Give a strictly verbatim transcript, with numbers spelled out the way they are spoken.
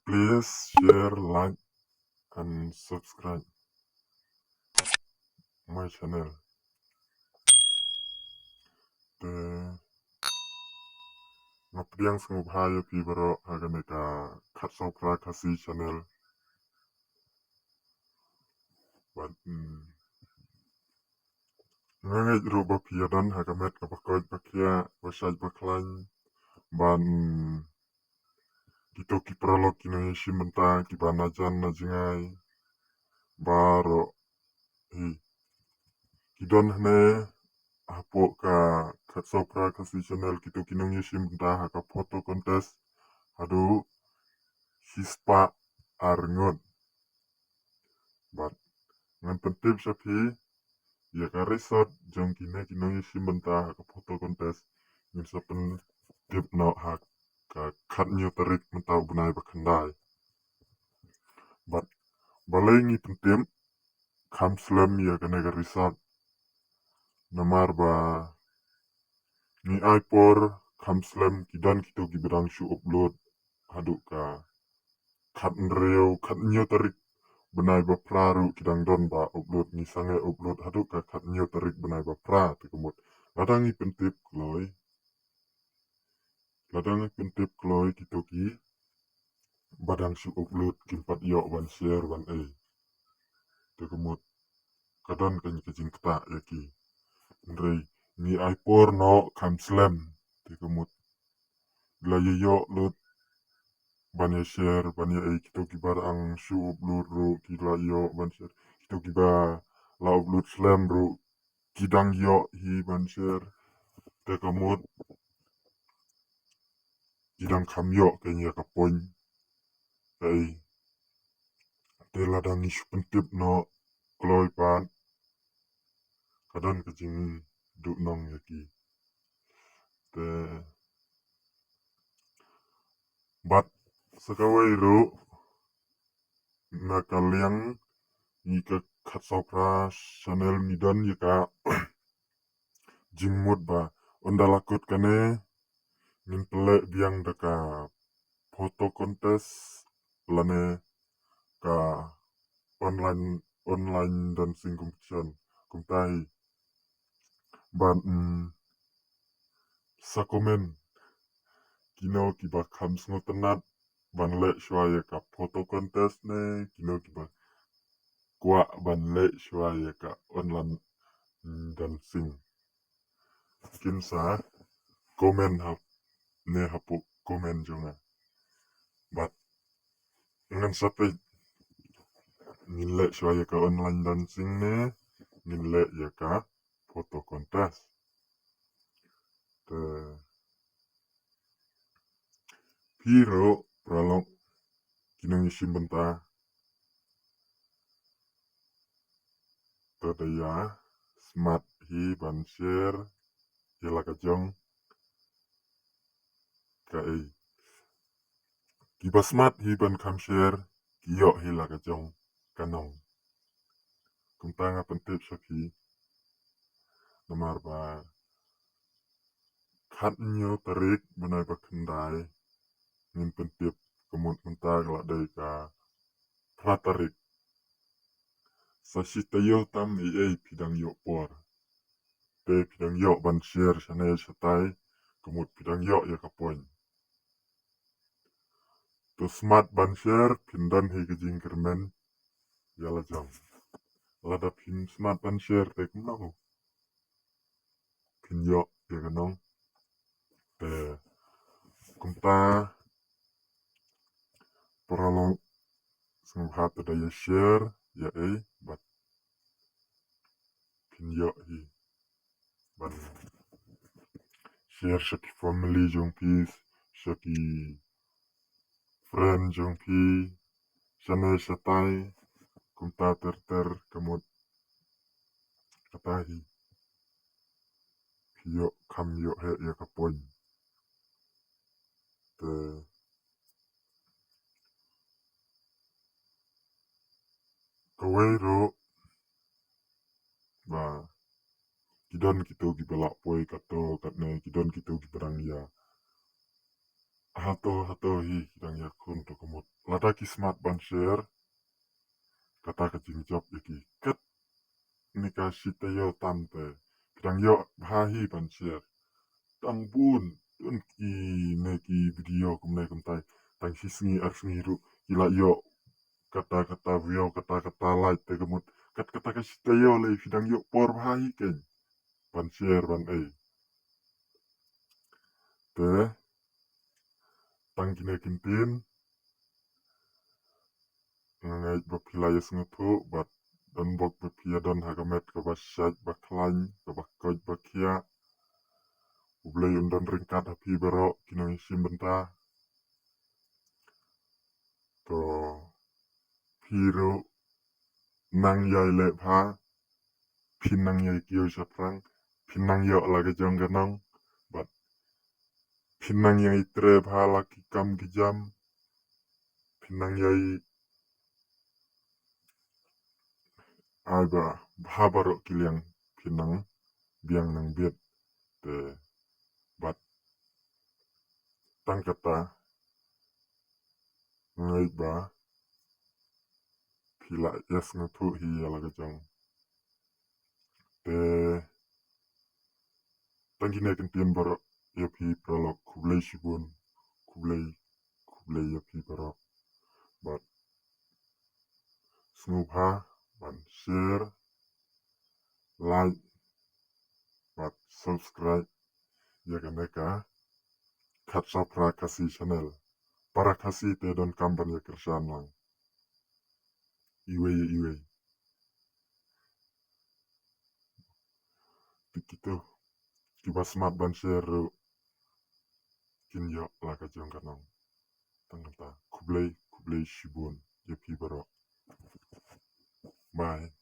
Please share, like and subscribe my channel. Te nga pdiang sngewbha ïa phi baroh ha kane ka Khatsaw Phra Khasi channel. Bad, mm, nga ngeit ruh ba phi ïa don ha ka met kaba koit ba khiah, ba shait ba khlaiñ. Bad, mm, kito ki paralok ki nongïashim bynta kiba na jan na jngai baroh hi, ki don hangne hapoh ka Khatsaw Phra Khasi channel, kito ki nongïashim bynta ha ka photo contest haduh shispah arngut. Bad ngan pyntip sha phi ïa ka result jong kine ki nongïashim bynta ha ka photo contest, ngin sa pyntip noh ha ka khathynñiew tarik mynta u bnai ba khyndai. Bad balei ngi pyntip kham slem ïa kane ka result? Namar ba ngi ai por kham slem, ki don kito kiba dang shu upload haduh ka khathynriew, khathynñiew tarik bnai ba phra ruh ki dang don ba upload, ngi sangeh upload haduh ka khathynñiew tarik bnai ba phra. Te ka mut lada ngi pyntip kloi, lada ngi pyntip kloi kito kiba dang shu upload kim pat ïoh ban share ban ei. Te ka mut ka don kane ka jingktah ïa ki. Hynrei ngi ai por noh kham slem. Te ka mut la ïa ïoh lut ban ïa share ban ïa ei, kito kiba dang shu upload ruh ki la ïoh ban share, kito kiba la upload slem ruh ki dang ïoh hi ban share. Te ka mut ki dang kham ïoh kane ka point. Kaei, te lada ngi shu pyntip noh kloi pat, ka don ka jingduhnong ïa ki. Te bad sa kawei ruh, na ka liang ngi ka Khatsaw Phra channel ngi don ïa ka jingmut ba ynda la kut kane ngin pynleh biang da ka photo contest lane ka online, online dancing competition. Kumta hi. Bad, mm, sa comment kino kiba kham sngewtynnat ban leh shuwa ïa ka photo contest ne kino kiba kwah ban leh shuwa ïa ka online, mm, dancing. Kin sa comment ha, ne hapoh comment jong nga. Bad ngan sa peit ngin leh shuwa ïa ka online dancing ne ngin leh ïa ka photo contest. Te phi ruh paralok ki nongïashim bynta, to da ïa smat hi ban share ïa la ka jong. Kaei, kiba smat hi ban kham share ki ïoh hi la ka jong ka nong. Kumta nga pyntip sha phi namar ba khathynñiew tarik bnai ba khyndai ngin pyntip. Ka mut mynta ka la dei ka phra tarik. Sa shi taïew tam ei ei phi dang ïoh por. Te phi dang ïoh ban share shane shatai, ka mut phi dang ïoh ïa ka point. To smat ban share, phin don hi ka jingkyrmen ïa la jong. Lada phim smat ban share te kumno phin ïoh ïa ka nong. Te kumta paralok sngewbha to da ïa share ïa ei bad phin ïoh hi ban share sha ki family jong phi, sha ki friend jong phi, shane shatai, kumta ter ter, ka mut kata hi phi ïoh kham ïoh heh ïa ka point. Te kawei ruh ba ki don kito kiba lah poi kato katne, ki don kito kiba dang ïa Hato hato hi ki dang ïakhun to ka mut. Lada ki smat ban share, kata ka jingjop ïa ki. Katne ka shi taïew tam te ki dang ïoh bha hi ban share. Tang bun, bun kine ki video kumne kumtai. Tang shi sngi ar sngi ruh ki la ïoh kata kata view, kata kata like te ka mut. Kat kata ka shi taïew lei phi dang ïoh por bha hi keiñ ban share ban ei. Te tang kine ki ktien, nga ngeit ba phi la ïasngewthuh bad don bok ba phi ïadon ha ka met kaba shait ba khlaiñ, kaba koit ba khiah. U Blei un don ryngkat ha phi baroh ki nongïashim bynta. To phi ruh nang ïai leh bha, phin nang ïai kiew shaphrang, phin nang ïoh la ka jong ka nong, bad phin nang ïai trei bha la ki kam ki jam, phin nang ïai ai ba bha baroh ki liang, phin nang biang nang bit. Te bad tang kata nga ngeit ba phi la ïasngewthuh hi ïa la ka jong. Te tang kine ki ktien baroh ïa phi paralok, khublei shibun, khublei, khublei ïa phi baroh. Bad sngewbha ban share, like bad subscribe ïa kane ka Khatsaw Phra Khasi channel. Para Khasi te donkam ban ïa kyrshan lang iwei ïa iwei. Te kito kiba smat ban share ruh kin ïoh la ka jong ka nong. Tang kata, khublei, khublei shibun ïa phi baroh. Bye.